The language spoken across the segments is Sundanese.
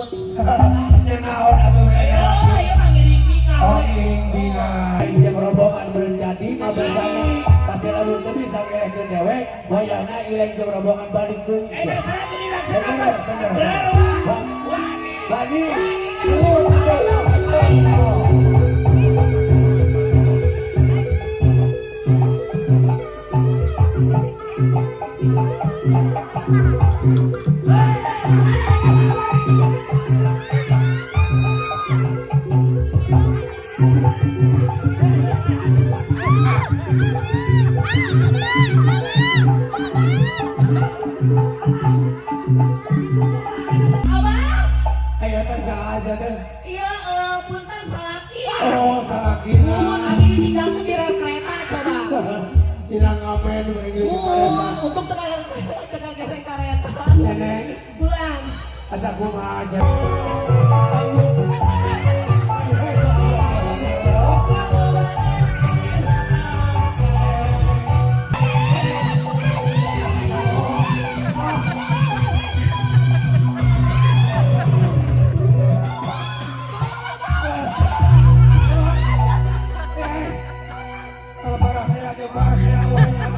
Nya naon atuh we? Ayo, ayo mah ngiring bingah. Oh, ngiring bingah. Jeung rombongan berenjadi mah bersama. Tapi lamun teu bisa ngelehkeun dewek, wayahna ileng jeung rombongan balik deui. Eh, dasar teu dilaksanakeun. Bener, bener. Bener, Wah. Wani. Wani. Nuhun, atuh. Abah. Aya teh saha aja teh? Iya, punten salaki. Oh, salakina. Mun abi ditinggalkeun di rel kereta coba. Cina ngamen beureun. Mun untung teu kagereng kareta. Neneng, Bulan. Asa kumaha aja.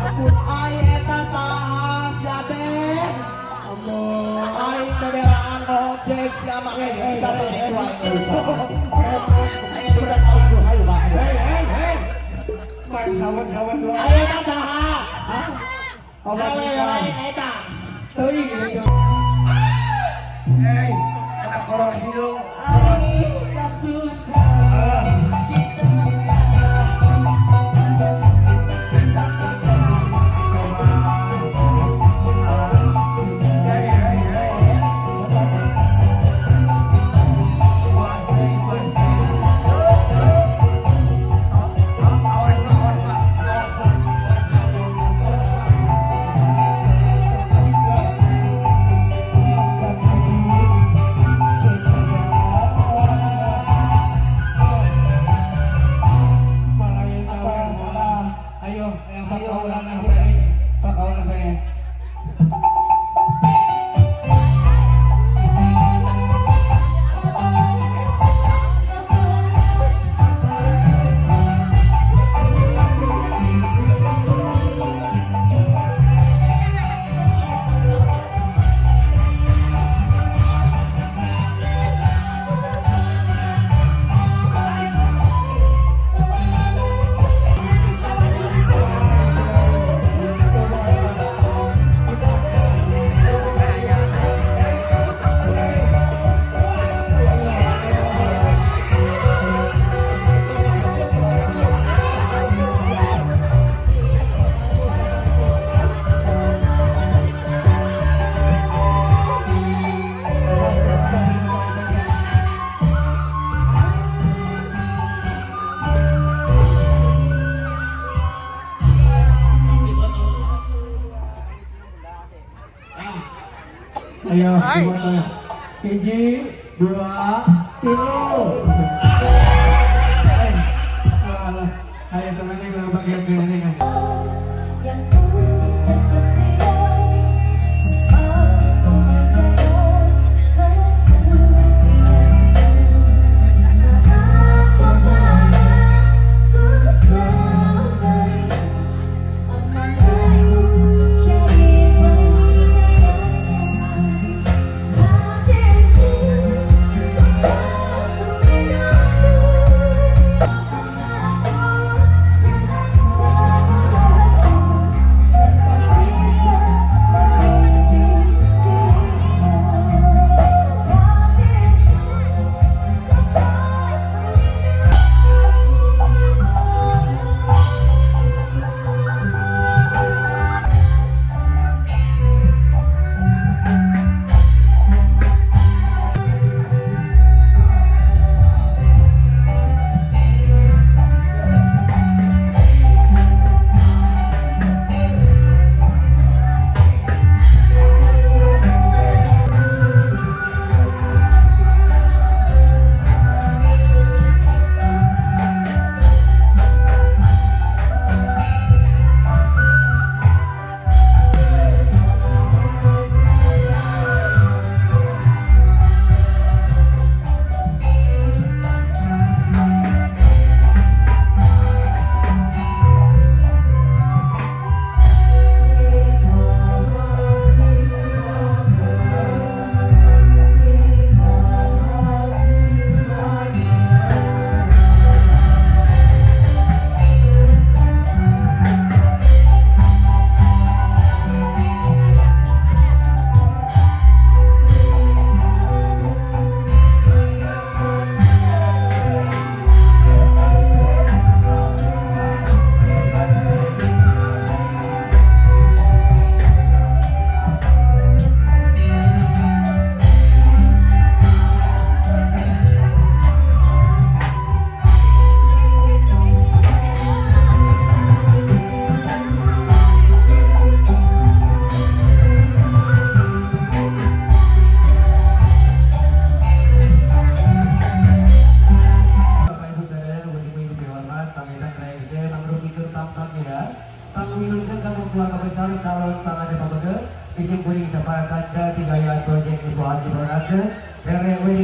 Ampun. Ai eta saha sia teh? Ampun. Ai beberaan ojek sia mah bisa selingkuh aing bisa. Aing bisa selingkuh ayo Bang. Hei, hei, hei. Main sawat-sawat doang. Ai eta saha? Hah? Obat Awewe ikan. lain eta. Teuing gitu. Hei, kena kolor hidung. Ai kasusah. Alah. Hei, hei, hei. Puas, puas. Awas, Pak, awas, Pak. Awas, Pak. Awas, Pak. Malain tahu. Ayo, ayo Pak Kaulan apa ini? Pak Kaulan apa ini? Ayo, gimana? Hiji, dua, tilu. Eh, alah. Ayo semuanya kita bagian ini kan. Yang ku setia, aku menjaga keputihanmu. Saat panas ku kembali, amanahku jadi penjaga hatiku. Aku rindu.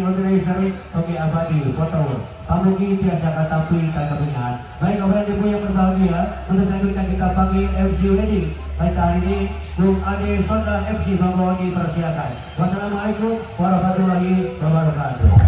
organizer oke abadi foto pamugi biasa katampi kakabingan. Baik, kemudian ibu yang berbahagia, untuk selanjutnya kita panggil MC ready. Baik, hari ini Bung Ade Sonda MC Bangko dipersilakan. Wassalamualaikum warahmatullahi wabarakatuh.